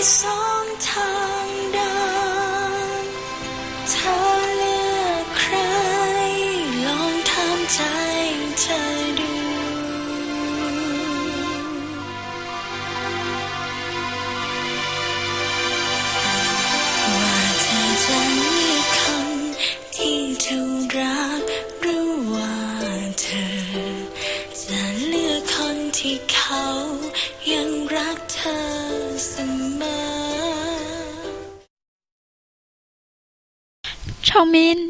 สองทางเดิน เธอเลือกใคร ลองถามใจเธอดู ว่าเธอจะเลือกคนที่เธอรัก หรือว่าเธอจะเลือกคนที่เขายังรักเธอเสมอ Tshooj Min,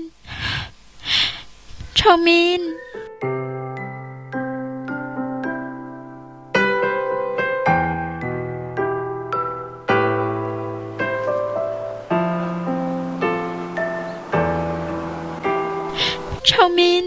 Tshooj Min, Tshooj Min.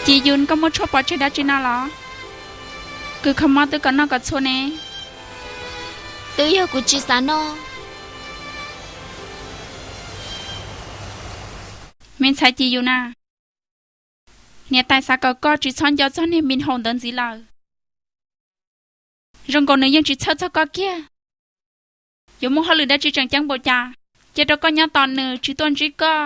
Ci Yus, koj muab tshuaj pov tseg dab tsi no los? Kws kho mob twb kom noj kom txhua ne. Twb yog kuv tsis xav noj. Me ntxhais Ci Yus na, niam tais xav kom koj tsis txhob nco txog niag Min Haus ntawd ntxiv lawm. Zoo nkaus nws yeej tsis txhawj txog koj kiag. Yuav muaj hauj lwm dab tsi tseem ceeb npaum cas, cia rau koj nyob tos nws tsis tuaj ntsib koj.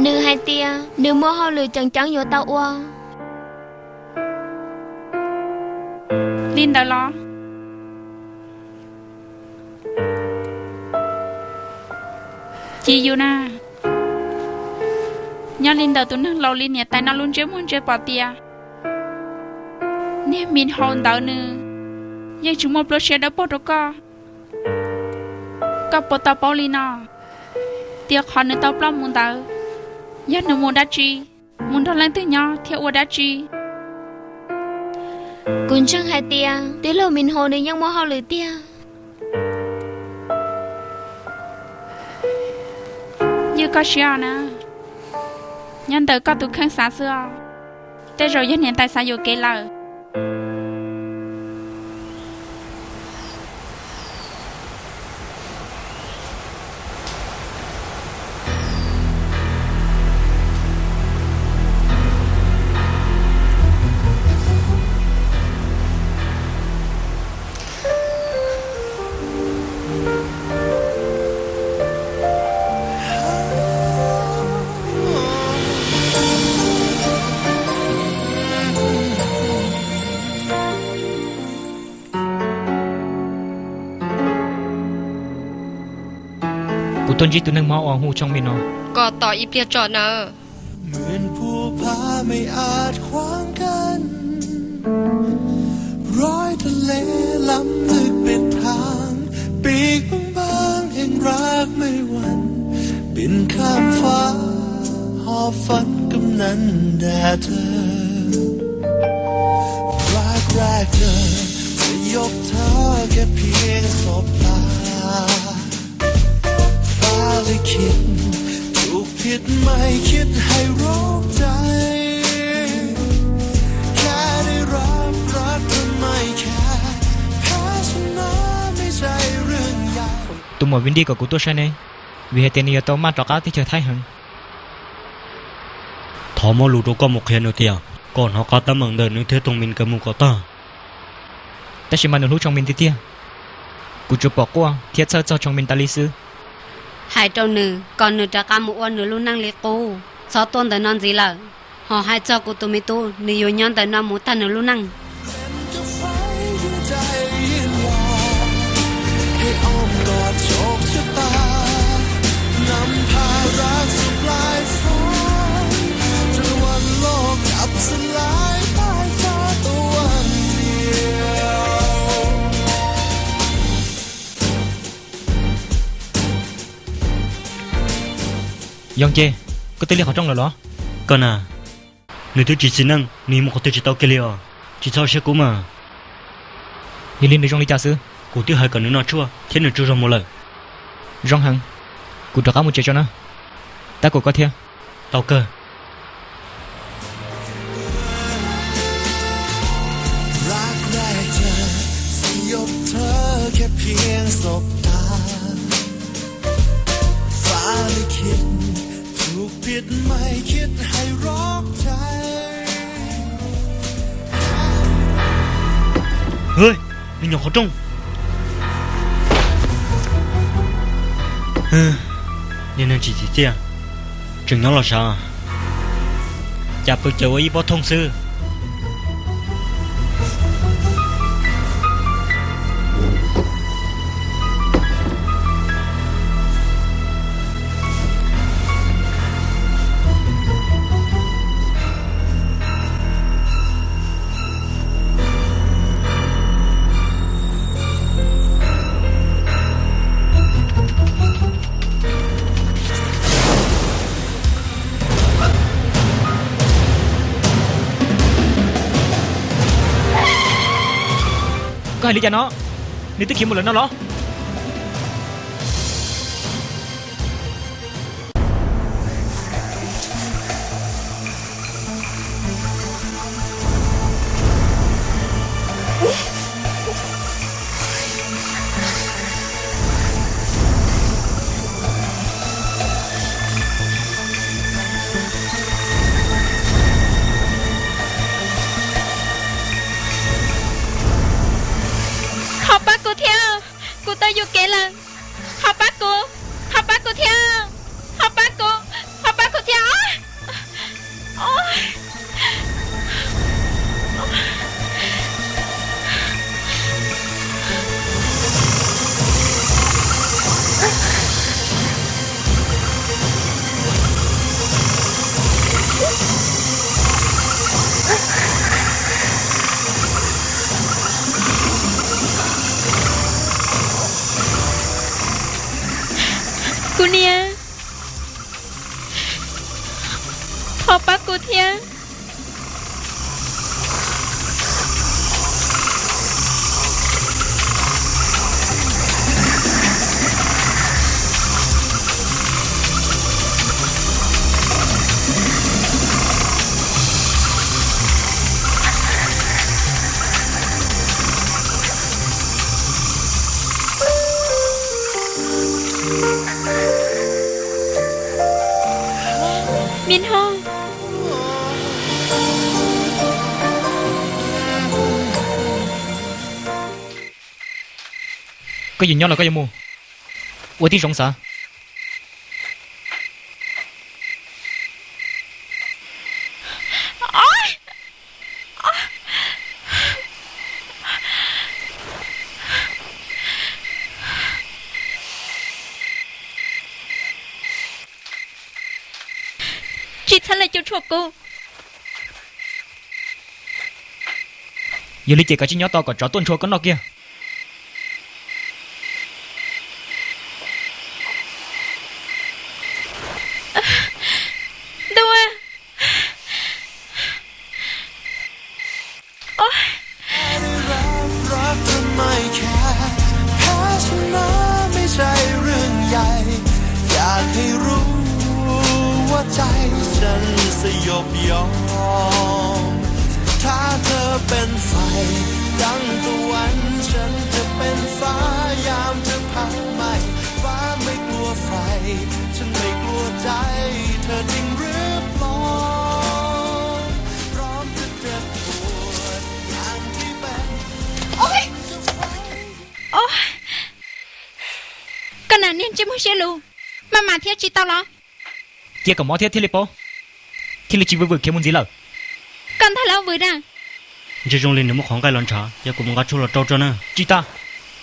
Nws hais tias nws muaj hauj lwm tseem ceeb yuav tau ua. Li ntawd los? Ci Yus na, nyob li ntawm tus neeg laus li niam tais no lub ntsiab muag ntsia pom tias niag Min Haus ntawd nws yeej tsis muaj pluab siab dawb paug rau koj. Koj puas tau paub li no, tias qhov nws tau ploj mus ntawd yog nws mus dab tsi, mus nrog leej twg nyob thiab ua dab tsi? Kuv ntseeg hais tias tij laug Min Haus nws yeej muaj hauj lwm tiag. Ywj koj siab os na, nyob ntawm koj tus kheej xav xwb os. Tej zaum yog niam tais xav yuam kev lawm. Kuv tuaj ntsib tus neeg mob uas hu Tshooj Min no. Koj tos ib pliag tso nawb. Muaj phub phab mej aaj khwaav kan, roob tha le lam lwj pem thaang, pik paang paang heev raag mej wan, pin khaam faav hov fab kam nan dai tw, raag raag tw, tha yog tha ka phieej sop ta. เธอไม่ใช่เรื่องใหญ่ Tus muam Vin Diesel kom kuv tuaj saib ne, vim hais tias nws yuav tau maj rov qab teb chaws Thaib heev. Thov muab lus rau koj mus qhia nws tias kom hnov qab teeb meem ntawm nws thiab Tshooj Min nkawd mus kom tag. Tab sis mas nws hlub Tshooj Min tiag tiag. Kuv tsuas pom quaj thiab txhawj txog Tshooj Min tas li xwb. Hais rau nws kom nws rov qab mus ua nws lub neej li qub, txhob tuaj ntawm no ntxiv lawm. Ho hais txog kuv tus me tub, nws yuav nyob ntawm no mus tag nws lub neej. Yoov Ces, koj twb liaj qhov rooj lawm los? Koj na, nws twb tsis txiv neej, nws yuav mus qhov twg tsis tau kiag li os. Tsis txhob siab kub mas. Yog li nws zoo li cas xwb? Kuv twb hais kom nws noj tshuaj thiab nws tsaug zog mus lawm. Zoo heev, kuv rov qab mus tsev tso na. Tab kuv koj thiab. Tau kawg. Hwj, me nyuam qhov rooj. Niag neeg tsis tsim txiaj, tseem nyob los sav, cas pw ces ua ib pob thooj xwb. Koj hais li cas no? Nws twb khiav mus lawm no los? Ho pab kuv thiab, kuv tau yuam kev lawm. Ho pab kuv, ho pab kuv thiab, ho pab kuv, ho pab kuv thiab. Kuv niam, ho pab kuv thiab. Me Nthoj, koj yuav nyob los koj yuav mus? Ua tib zoo xav. Tsis txhob los cuam tshuam kuv. Yog li ces koj cia li nyob tos kom tsov tuaj nrhua koj noj kiag. Ntuj, koj niag ntsej muag siab lug, maj mam thiab tsis tau los? Cia kom mob thiab thiaj li paub, thiaj li tsis vwm vwm khiav mus ntxiv lawm. Koj ntag los vwm na. Ntshe zoo li nws muaj qhov nqaij los ntshav, cia kuv mus nqa tshuaj los rau tso na. Tsis tas,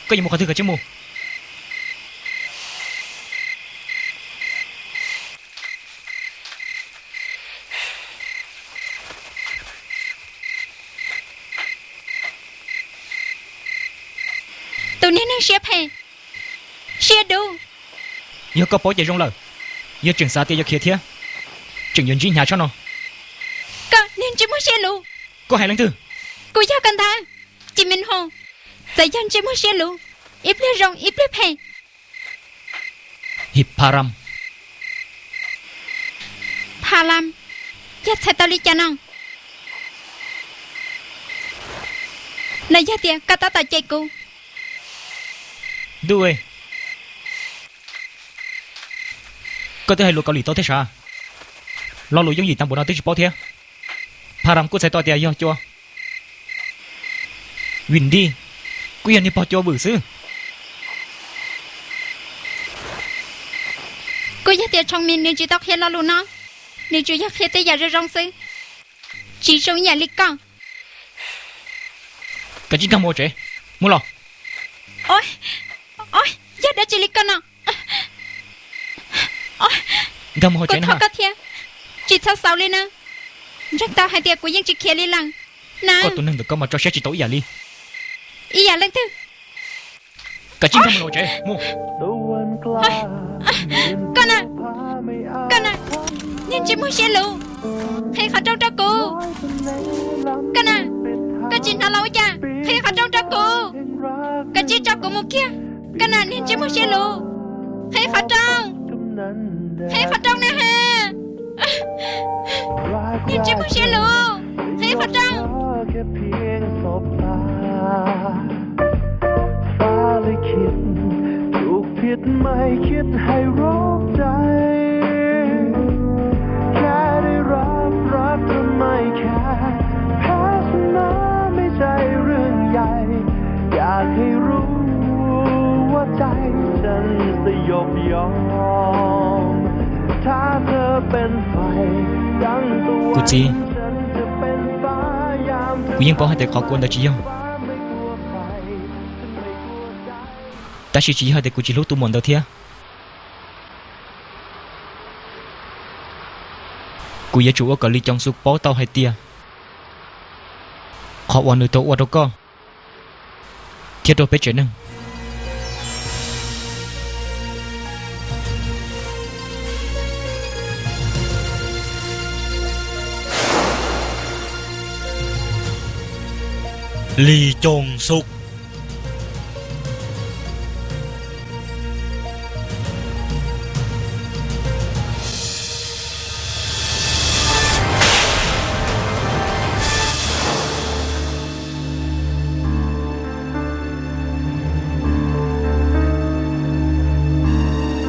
koj yuav mus qhov twg koj tsis mus. Tus niag neeg siab phem, siab dub. Yog koj paub ces zoo lawm. Yog tseem xav tias yuav khiav thiab, tseem yuav ntsib hnyav tshaj no. Koj niag ntsej muag siab luv! Koj hais leej twg? Kuv yog koj ntawd, Ci Me Nhu. Txawm yog ntsej muag siab luv, ib pliag zoo ib pliag phem. Hib Pha Lam. Pha Lam, yog txhais tau li cas no? Los yog tias koj tab tom cem kuv? Ntuj, koj twb hais lus Kaus Lim tau thiab sav. Lo lus yooj yim tag npaum no twb tsis paub thiab. Pha Lam kuj txhais tau tias yog cua. Vim Di kuj yog niag pog cua vwm xwb. Kuj yog tias Tshoo Mis nws tsis tau qhia lo lus no, nws tsuas yog qhia tej yam zoo zoo xwb, tsis zoo ib yam li koj. Koj tsis nkag mus hauv tsev, mus los. Yog dab tsi li koj no? Nkag mus hauv tsev no koj thiab, tsis txhob xaus li na. Ntseeg tau hais tias kuv yeej tsis khiav li lawm na. Koj tus neeg ntawm koj mas tso siab tsis tau ib yam li. Ib yam leej twg? Koj tsis nkag mus hauv tsev mus. Koj na, koj na, niag ntsej muag siab luv, qhib qhov rooj rau kuv. Koj na, koj tsis hnov los ua cas, qhib qhov rooj rau kuv. Koj tsis tso kuv mus kiag. Koj na niag ntsej muag siab luv, qhib qhov rooj, qhib qhov rooj na ha. Niag ntsej muag siab luv, qhib qhov rooj. ฟ้าลิขิตถูกผิดไม่คิดให้รบใจ แค่ได้รับรักทำไมแค่แพ้ชนะไม่ใช่เรื่องใหญ่ อยากให้รู้ว่าใจฉันสยบยอม ถ้าเธอเป็นไฟดังตะวัน Kuv txiv, kuv yeej paub hais tias qhov kua ntawd tsis yog. Tab sis tsis yog hais tias kuv tsis hlub tus muam ntawd thiab. Kuv yuav tsum ua kom Li Coos Xus paub tau hais tias qhov uas nws tau ua rau koj thiab rau peb tsev neeg. Li Coos Xus.